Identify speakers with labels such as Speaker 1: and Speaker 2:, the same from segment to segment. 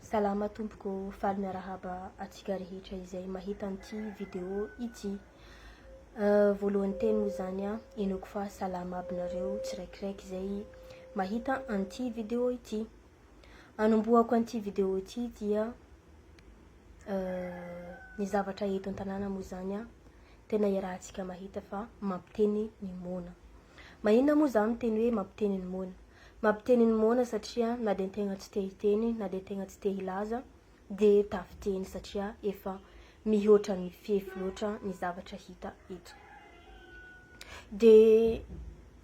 Speaker 1: Salama tompoko, faly miarahaba antsika rehetra izay mahita an'ity vidéo ity. Voalohany teny moa zany a, inoako fa salama aby nareo tsiraikiraiky izay mahita an'ity vidéo ity. Anombohako an'ity vidéo ity dia ny zavatra eto an-tanàna moa zany a, tena iarahantsika mahita fa mampiteny ny moana. Maninona moa za miteny hoe mampiteny ny moana? Mampiteny ny moana satria na dia tegna tsy te hiteny na dia tegna tsy te hilaza dia tafiteny satria efa mihoatra ny fefy loatra ny zavatra hita eto. Dia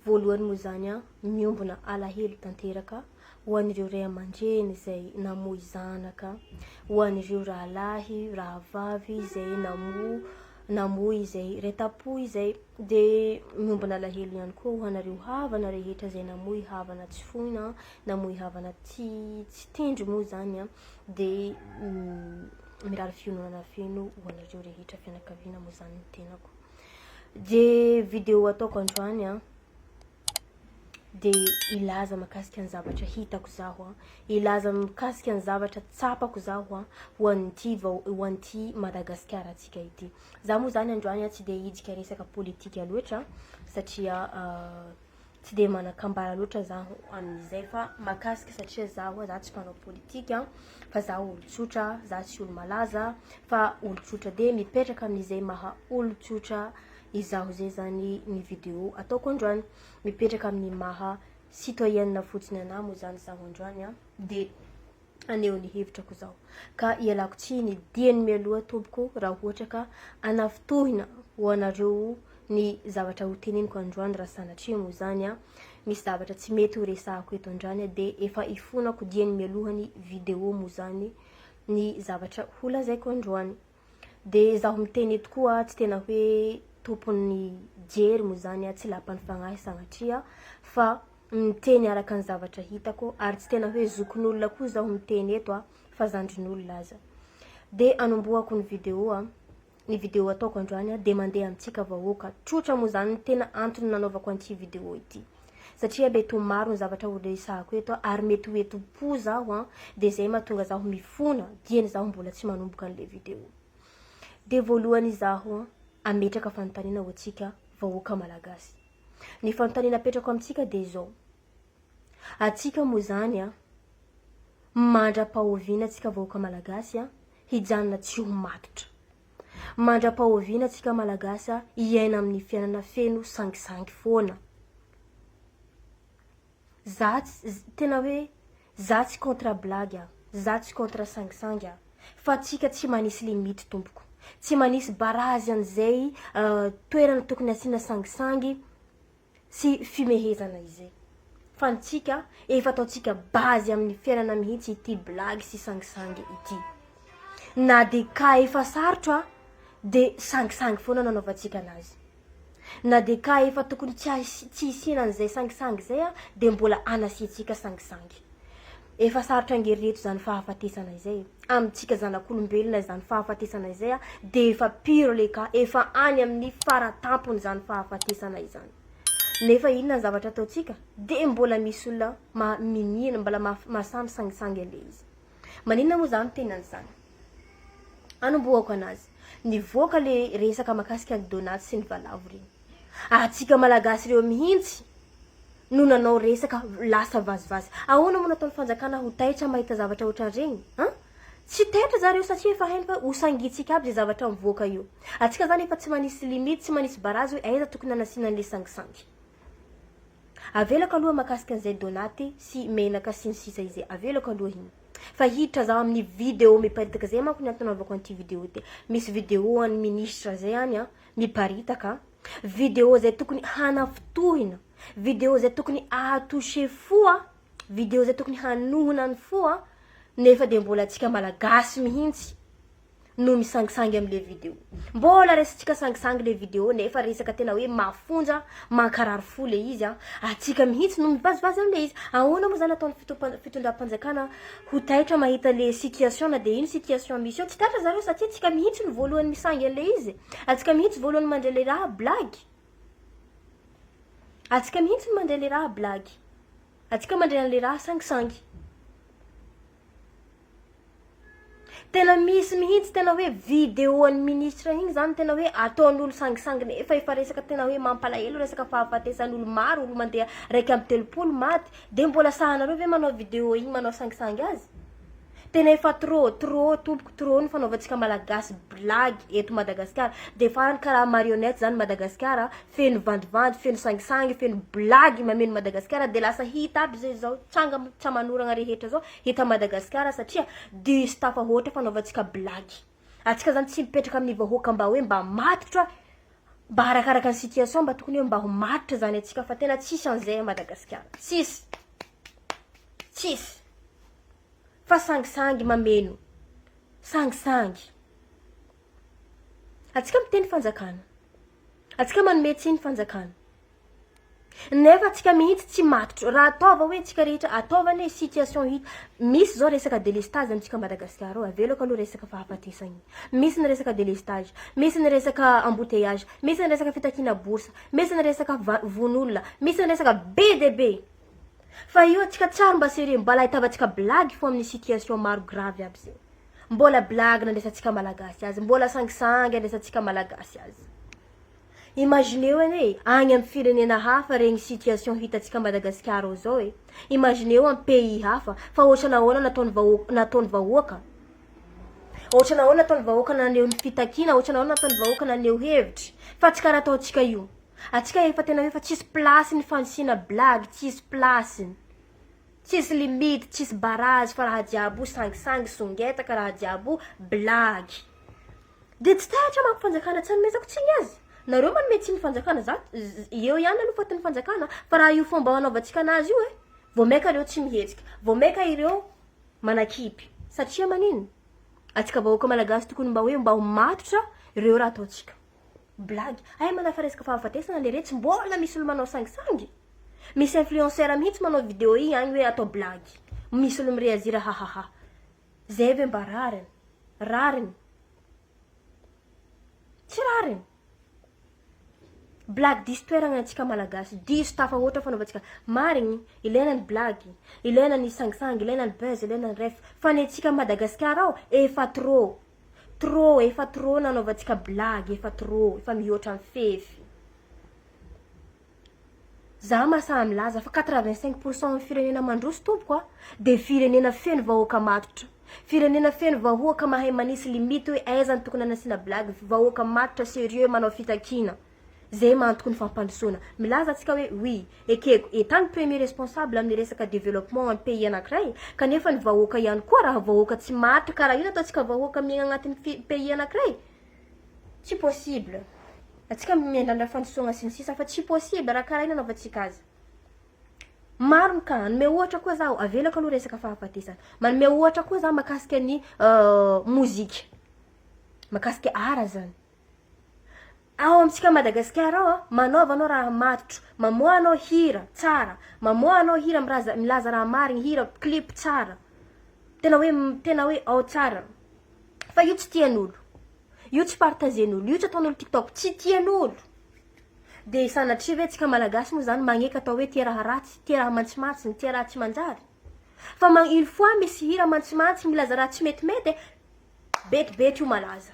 Speaker 1: voalohany moa zany a, miombona alahelo tanteraka ho an'ireo ray aman-dreny izay namoy zanaka, ho an'ireo rahalahy, rahavavy izay namoy izay ray tam-po izay, dia miombona alahelo ihany koa ho anareo havana rehetra izay namoy havana tsy foina, namoy havana tsy tsy tendry moa zany a, dia mirary fiononana feno ho anareo rehetra fianakaviana moa zany ny tenako. Dia vidéo ataoko androany a, dia hilaza mahakasika ny zavatra hitako zaho a, hilaza mikasika ny zavatra tsapako zaho a, ho an'ity vao ho an'ity Madagasikara-ntsika ity. Za moa zany androany a tsy de hidika resaka politika loatra satria tsy de manan-kambara loatra zaho amin'izay fa mahakasika satria zaho za tsy mpanao politika fa za olon-tsotra, za tsy olo malaza fa olon-tsotra de mipetraka amin'izay maha olon-tsotra izaho zay zany ny vidéo ataoko androany. Mipetraka amin'ny maha citoyenne fotsiny anahy moa zany zaho androany a, de haneho ny hevitrako zaho. Ka ialako tsiny dieny mialoha tompoko raha ohatra ka anafintohina ho anareo ny zavatra ho teneniko androany raha sanatria moa zany a, misy zavatra tsy mety ho resahako eto androany a, de efa ifonako dieny mialoha ny vidéo moa zany ny zavatra ho lazaiko androany. De zaho miteny eto koa tsy tena hoe tompon'ny jery moa zany a, tsy lapan'ny fagnahy sagnatria fa miteny araka ny zavatra hitako ary tsy tena hoe zokin'olona koa zaho miteny eto a fa zandrin'olona aza. De anombohako ny vidéo a, ny vidéo ataoko androany a de mandeha amintsika vahoaka tsotra moa zany ny tena antony nanaovako an'ity vidéo ity satria mety ho maro ny zavatra ho resahako eto ary mety ho eto-po zaho a, de zay mahatonga zaho mifona dieny zaho mbola tsy manomboka an'le vidéo. De voalohany izaho ametraka fanontaniana ho antsika vahoaka malagasy. Ny fanontaniana apetrako amintsika de izao, atsika moa zany a mandra-pahoviana atsika vahoaka malagasy a hijanona tsy ho matotra? Mandra-pahoviana atsika malagasy a hiaina amin'ny fiainana feno sangisangy foana? Za tsy, tena hoe za tsy contre blague a, za tsy contre sangisangy a, fa tsika tsy manisy limite tompoko, tsy manisy barazy an'izay toerana tokony asiana sangisangy sy fimehezana izay, fa ny tsika efa ataontsika base amin'ny fiainana mihitsy ity blague sy sangisangy ity, na de cas efa sarotra de sangisangy foana no anaovantsika anazy. Na dia cas efa tokony tsy ahisy tsy hisiana an'izay sangisangy izay a dia mbola anasiantsika sangisangy. Efa sarotra ange ry reto izany fahafatesana izay e. Amintsika zanak'olombelona izany fahafatesana izay a dia efa pire le cas, efa any amin'ny faratampony izany fahafatesana izany. Nefa inona ny zavatra ataontsika? Dia mbola misy olona ma- minia, mbola mahasahy misangisangy an'ilay izy. Maninona moa za miteny an'izany? Anombohako anazy. Nivoaka le resaka makasika an'i Donat sy ny valavo reny. Atsika malagasy reo mihintsy no nanao resaka lasa vazivazy. Ahoana moa nataon'ny fanjakana ho taitra mahita zavatra ohatran'ireny? An? Tsy taitra zareo satria efa hainy fa ho sangitsika aby zay zavatra mivoaka io. Atsika zany efa tsy manisy limite, tsy manisy barazy hoe aiza tokony hanasiana an'le sangisangy. Avelako aloha makasika an'izay Donat sy menaka sy ny sisa izay. Avelako aloha iny. Fa hiditra zaho amin'ny vidéo miparitaka zay manko ny antony anaovako an'ity vidéo ity. Misy vidéo an'ny ministre zay any an, miparitaka. Vidéo zay tokony hanafintohina, vidéo zay tokony haha-toucher fo an, vidéo zay tokony hanohina ny fo an, nefa dia mbola antsika malagasy mihitsy no misangisangy amle video. Mbola raisintsika sangisangy le video nefa resaka tena hoe mafonja, mankarary fo le izy an. Atsika mihitsy no mivazivazy amle izy. Ahoana moa zany ataon'ny fitondram-panjakana ho taitra mahita le situation na de ino situation misy eo. Tsy taitra zareo satria tsika mihitsy no voalohany misangy anle izy. Atsika mihitsy voalohany mandray le raha blague. Atsika mihitsy no mandray le raha blague. Atsika mandray anle raha sangisangy. Tena misy mihitsy tena hoe video an'ny ministre igny zany tena hoe ataon'olo sangisangy nefa efa resaka tena hoe mampalahelo resaka fahafatesan'olo maro, olo mandeha 31 maty de mbola sahanareo ve manao video igny manao sangisangy azy? Tena efa trop, trop tompoko, trop ny fanaovantsika malagasy blague eto Madagasikara. De farany karaha marionnette zany Madagasikara, feno vandivandy, feno sangisangy, feno blague mameno Madagasikara de lasa hita aby zay zao tranga tsamanoragna rehetra zao hita Madagasikara satria diso tafahoatra fanaovantsika blague. Atsika zany tsy mipetraka amin'ny vahoaka mba hoe mba matotra, mba arakaraka ny situation mba tokony hoe mba ho matotra zany atsika fa tena tsisy an'izay a Madagasikara, tsisy, tsisy. Fa sangisangy mameno, sangisangy. Atsika miteny fanjakana, atsika manome tsiny fanjakana. Nefa atsika mihitsy tsy matotra. Raha ataova hoe tsika rehetra ataova anie situation hita. Misy zao resaka délestage amintsika Madagasikara ao, avelako aloha resaka fahafatesana iny. Misy ny resaka délestage, misy ny resaka embouteillage, misy ny resaka fitakiana bourse, misy ny resaka vono olona, misy ny resaka be dia be. Fa io atsika tsary mba sérieux, mbola ahitavantsika blague fô amin'ny situation maro grave aby zay. Mbola blague nandraisantsika malagasy azy, mbola sangisangy andraisantsika malagasy azy. Imagineo anie agny amin'ny firenena hafa regny situation hitantsika Madagasikara ao zao e. Imagineo amin'ny pays hafa fa ohatra nahoana nataony vahoaka, nataony vahoaka. Ohatra nahoana nataony vahoaka naneho ny fitakiana, ohatra nahoana nataony vahoaka naneho hevitry. Fa tsy karaha ataontsika io. Atsika efa tena hoe efa tsisy place ny fanisiana blague, tsisy place. Tsisy limite, tsisy barrage fa raha jiaby io sangisangy, songetaka, raha jiaby io blague. De tsy taitra manko fanjakana tsy anomezako tsiny azy. Nareo manome tsiny fanjakana, za eo ihany aloha fatin'ny fanjakana fa raha io fomba anaovantsika anazy io e, vao maika ireo tsy mihetsika, vao maika ireo manakipy. Satria manino? Atsika vahoaka malagasy tokony mba hoe mba ho matotra ireo raha ataontsika. Blague. Hay manafa resaka fahafatesana le retsy mbola misy olo manao sangisangy. Misy influenceur mihitsy manao video igny agny hoe atao blague. Misy olo mireagir hahaha. Zay ve mba rariny? Rariny? Tsy rariny. Blague diso toeragna antsika malagasy, diso tafahoatra fanaovantsika. Marigny, ilaina ny blague, ilaina ny sangisangy, ilaina ny buzz, ilaina ny ref. Fa ny antsika Madagasikara ao efa trop. Trop, efa trop nanaovantsika blague, efa trop, efa mihoatra ny fefy. Za mahasahy milaza fa 85% amin'ny firenena mandroso tompoko a, de firenena feno vahoaka matotra. Firenena feno vahoaka mahay manisy limite hoe aiza no tokony hanasiana blague, vahoaka matotra sérieux manao fitakiana. Zay mahantoko ny fampandrosoana. Milaza antsika hoe oui, ekeko, Etat ny premier responsable amin'ny resaka développement ny pays anankiray, kanefa ny vahoaka ihany koa raha vahoaka tsy matotra karaha io ataontsika vahoaka miaigna agnatin'ny pays anankiray, tsy possible. Antsika miandrandra fandrosoana sy ny sisa fa tsy possible raha karaha io nanaovantsika azy. Maro ny cas, hanome ohatra koa zaho, avelako aloha resaka fahafatesana. Manome ohatra koa zaho mahakasika ny mozika, mahakasika art zany. Ao amintsika Madagasikara ao a, manaova anao raha matotra, mamoaha anao hira tsara, mamoaha anao hira miraza milaza raha marigny, hira clip tsara, tena hoe tena hoe ao tsara. Fa io tsy tian'olo, io tsy partagen'olo, io tsy ataon'olo tiktok, tsy tian'olo. De sanatria ve tsika malagasy moa zany magneky atao hoe tia raha ratsy, tia raha mantsimantsiny, tia raha tsy manjary? Fa une fois misy hira mantsimantsiny milaza raha tsy metimety e, betibety io malaza.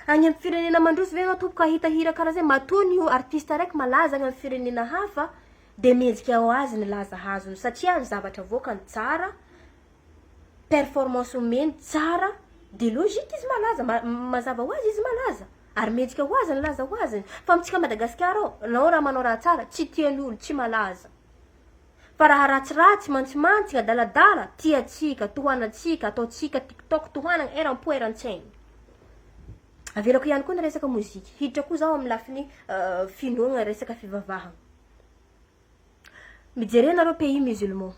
Speaker 1: Agny amin'ny firenena mandroso ve anao tompoko ahita hira karaha zay? Matoa ny artiste araiky malaza agny amin'ny firenena hafa de mendrika ho azy ny laza azony satria ny zavatra avoakany tsara, performance omeny tsara de logique izy malaza, mazava ho azy izy malaza ary mendrika ho azy ny laza ho azony. Fa amintsika Madagasikara ao, anao raha manao raha tsara tsy tian'olo, tsy malaza. Fa raha ratsiratsy, mantsimantsina, adaladala, tiantsika, tohanantsika, ataontsika tiktok, tohanana eram-po eran-tsaina. Avelako ihany koa ny resaka moziky. Hiditra koa zaho amin'ny lafiny finoana, resaka fivavahana. Mijery nareo pays musulman.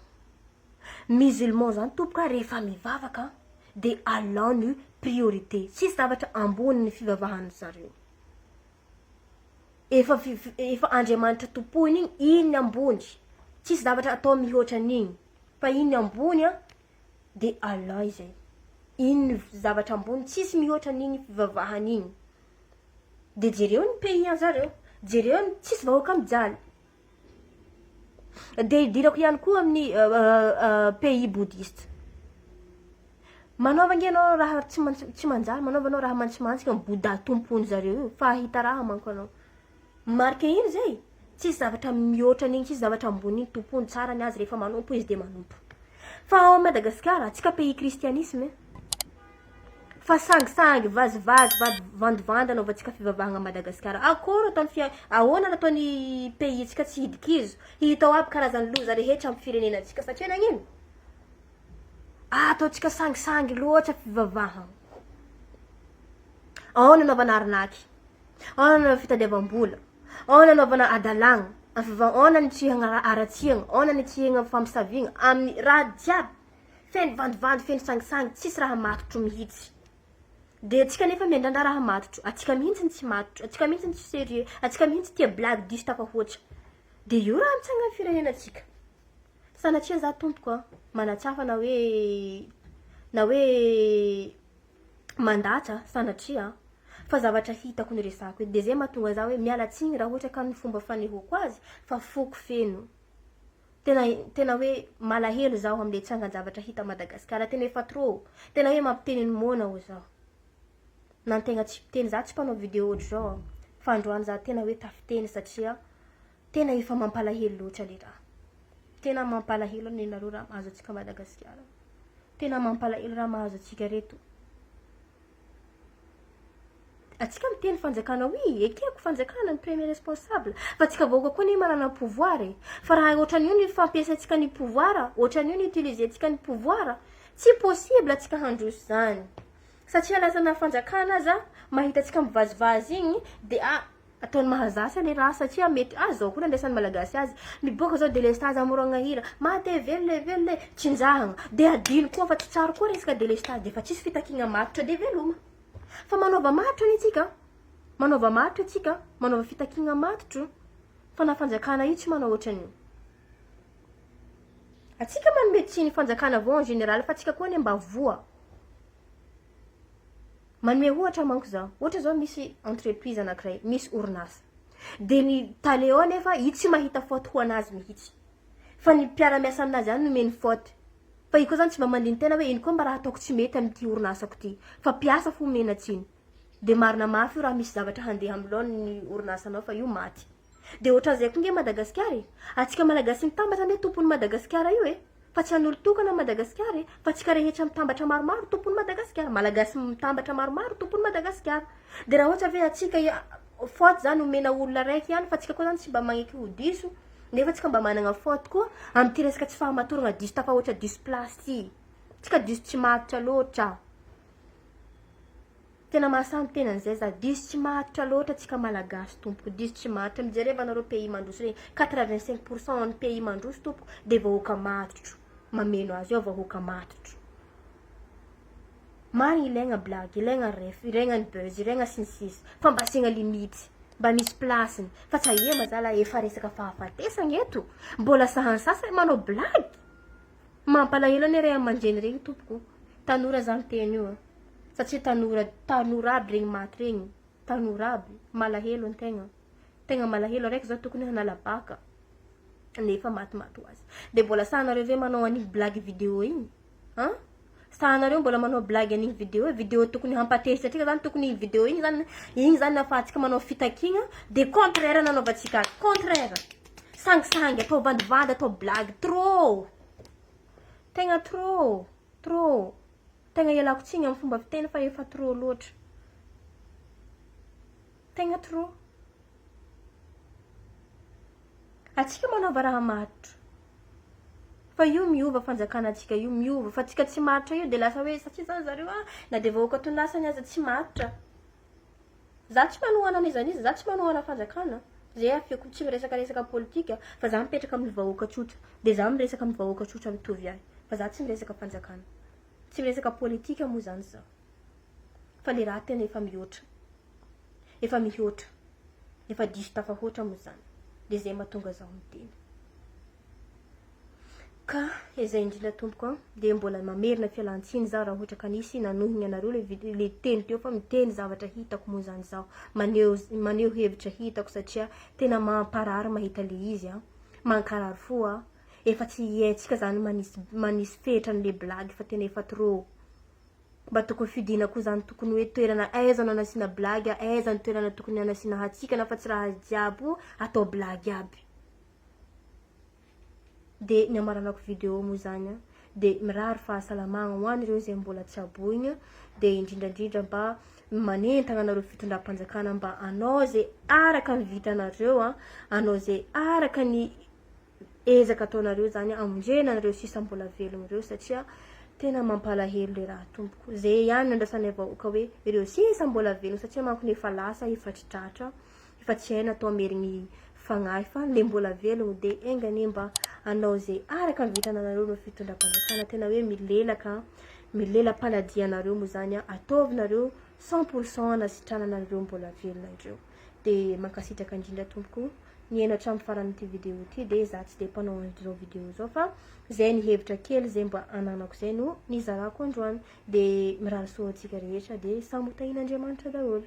Speaker 1: Musulman zany tompoko a rehefa mivavaka de Allah no priorité. Tsisy zavatra ambony ny fivavahan'ny zareo. Efa efa Andriamanitra tompoiny igny, iny ambony. Tsisy zavatra atao mihoatra an'igny. Fa iny ambony a de Allah izay. Iny zavatra ambony, tsisy mihoatra an'igny fivavahana igny. De jereo ny pays an'zareo, jereo ny tsisy vahoaka mijaly. De idirako ihany koa amin'ny pays bouddhiste. Manaova ange anao raha tsy tsy manjary, manaova anao raha mantsimantsika ny Bouddha tompoin zareo io fa hahita raha manko anao. Marika ino zay? Tsisy zavatra mihoatra an'igny, tsisy zavatra ambony iny, tompony tsara ny azy rehefa manompo izy de manompo. Fa ao Madagasikara, antsika pays christianisme, fa sangisangy, vazivazy, vandivandy anaovantsika fivavahagna Madagasikara. Akory ataon'ny fia- ahoana nataon'ny pays tsika tsy hidikizo, hita ao aby karazan'ny loza rehetra amin'ny firenenantsika satria nagnino? Ataontsika sangisangy loatra fivavahagna. Ao ny anaovana arnaque, ao ny anaovana fitadiavam-bola, ao ny anaovana adalagna, ao ny anitsihagna haratsiagna, ao ny anitsihagna famosaviagna amin'ny raha jiaby. Feno vandivandy, feno sangisangy, tsisy raha matotro mihitsy. De antsika nefa miandrandra raha matotro, antsika mihitsy no tsy matotro, antsika mihitsy no tsy sérieux, antsika mihitsy tia blague diso tafahoatra. De io raha mitsanga ny firenenantsika. Sanatria za tompoko a, manatsafa na hoe na hoe mandatsa sanatria a, fa zavatra hitako no resahako eto, de zay mahatonga za hoe miala tsiny raha ohatra ka ny fomba fanehoako azy fa foko feno. Tena tena hoe malahelo zaho amle tsangan-javatra hita Madagasikara, tena efa trop, tena hoe mampiteny ny moana hoy zaho. Na ny tegna tsy mpiteny, za tsy mpanao video ohatr'izao a, fa androany za tena hoe tafiteny satria tena efa mampalahelo loatra le raha. Tena mampalahelo anie nareo raha mahazo antsika Madagasikara. Tena mampalahelo raha mahazo antsika reto. Atsika miteny fanjakana oui, ekeko fanjakana ny premier responsable, fa atsika vahoaka koa anie manana pouvoir e. Fa raha ohatran'io ny fampiasantsika ny pouvoir, ohatran'io ny utiliser-tsika ny pouvoir, tsy possible atsika handroso zany. Satria lasa na fanjakana aza mahita antsika mivazivazy igny de ah Ataony mahazatra le raha satria mety ah zao koa nandraisan'ny malagasy azy, miboaka zao delestazy amorogna hira, maty e velona e velona e, tsinjahagna, de adino koa fa tsy tsara koa resaka delestazy defa tsisy fitakiagna matotra de veloma. Fa manaova matotra anie tsika, manaova matotra tsika, manaova fitakiagna matotro, fa na fanjakana io tsy manao ohatran'io. Atsika manome tsiny fanjakana avao en général fa tsika koa anie mba voa. Manome ohatra manko zaho, ohatra zao misy entreprise anakiray, misy orinasa, de ny tale ao nefa i tsy mahita faute ho anazy mihitsy, fa ny mpiara-miasa aminazy ihany no omeny faute, fa i koa zany tsy mba mandini-tena hoe ino koa mba raha ataoko tsy mety amin'ity orinasako ty, fa mpiasa fo omena tsiny, de marina mafy io raha misy zavatra handeha amin'ny laoniny ny orinasanao fa io maty. De ohatran'izay koa nge Madagasikara e! Antsika Malagasy mitambatra anie tompon'i Madagasikara io e! Fa tsy an'olon-tokana Madagasikara e! Fa antsika rehetra mitambatra maromaro tompon'i Madagasikara! Malagasy mitambatra maromaro tompon'i Madagasikara! De raha ohatra ve antsika faute zany omena olona raiky ihany fa antsika koa zany tsy mba magneky ho diso nefa antsika mba managna faute koa amin'ity resaka tsy fahamatorana diso tafahoatra diso place ty! Tsika diso tsy matotra loatra! Tena mahasahy miteny an'izay za, diso tsy maharitra loatra tsika malagasy tompoko, diso tsy maharitra, mijereva nareo pays mandroso regny, 85 pourcent ny pays mandroso tompoko de vahoaka matotro mameno azy ao, vahoaka matotro. Marigny ilaigna blague, ilaigna ref, ilaigna ny buzz, ilaigna sy ny sisa, fa mba asiagna limite, mba misy place-ny, fa tsy ahia mazala efa resaka fahafatesagna eto, mbola sahan'ny sasany manao blague, mampalahelo anie ray aman-dreny regny tompoko, tanora za miteny io a. Satria tanora tanora aby regny maty regny, tanora aby, malahelo antegna, tegna malahelo, araiky zao tokony hanala baka nefa matimaty ho azy. De mbola sahanareo ve manao an'igny blague video igny? An? Sahanareo mbola manao blague an'igny video igny? Video tokony hampatezitra antsika zany, tokony igny video igny zany, igny zany afahantsika manao fitakiagna, de contraire nanaovantsika azy, contraire. Sangisangy, atao vandivandy, atao blague, trop! Tegna trop, trop. Tegna ialako tsiny amin'ny fomba fiteny fa efa trop loatra. Tegna trop. Atsika manaova raha maharitra. Fa io miova fanjakana antsika io miova fa tsika tsy maharitra io de lasa hoe satria zany zareo ah na de vahoaka tonasany aza tsy maharitra. Za tsy manohana an'iza n'iza, za tsy manohana fanjakana, zay afeko tsy miresaka resaka politika fa za mipetraka amin'ny vahoaka tsotra de za miresaka amin'ny vahoaka tsotra mitovy ahy fa za tsy miresaka fanjakana. Tsy miresaka politika moa zany za fa le raha tena efa mihoatra, efa mihoatra, efa diso tafahoatra moa zany de zay mahatonga zaho miteny. Ka izay indrindra tompoko an, dia mbola mamerina fialan-tsiny zaho raha ohatra ka nisy nanohigna anareo le vid- le teny teo fa miteny zavatra hitako moa zany zaho, maneho maneho hevitra hitako satria tena mamparary mahita le izy an, mankarary fo an, efa tsy haintsika zany manisy manisy fetra an'le blague fa tena efa trop. Mba tokony fidina koa zany tokony hoe toerana aiza no anasiana blague, aiza ny toerana tokony anasiana hatsikana fa tsy raha jiaby io atao blague aby. De ny amaranako video moa zany a, de mirary fahasalamagna ho an'ireo izay mbola tsy aboigna, de indrindra indrindra mba manentagna anareo fitondram-panjakana mba hanao ze araka ny vitanareo a, hanao ze araka ny ezaka ataonareo zany hamonjena an'ireo sisa mbola velogno ireo satria tena mampalahelo le raha tompoko. Ze ihany no andrasanay vahoaka hoe ireo sisa mbola velogno satria manko ny efa lasa efa tsy tratra, efa tsy hay natao amerigny fagnahy fa le mbola velogno de enga anie mba hanao ze araka ny vitananareo ireo fitondram-panjakana tena hoe milelaka milela-paladia anareo moa zany ataovinareo 100% hanasitranana an'ireo mbola velona ireo. De mankasitraka indrindra tompoko nihaino hatramin'ny faran'ity vidéo ity. De za tsy de mpanao an'izao vidéo zao fa zay ny hevitra kely zay mba ananako zay no nizarako androany. De mirary soa antsika rehetra, de samy ho tahian'Andriamanitra daholo.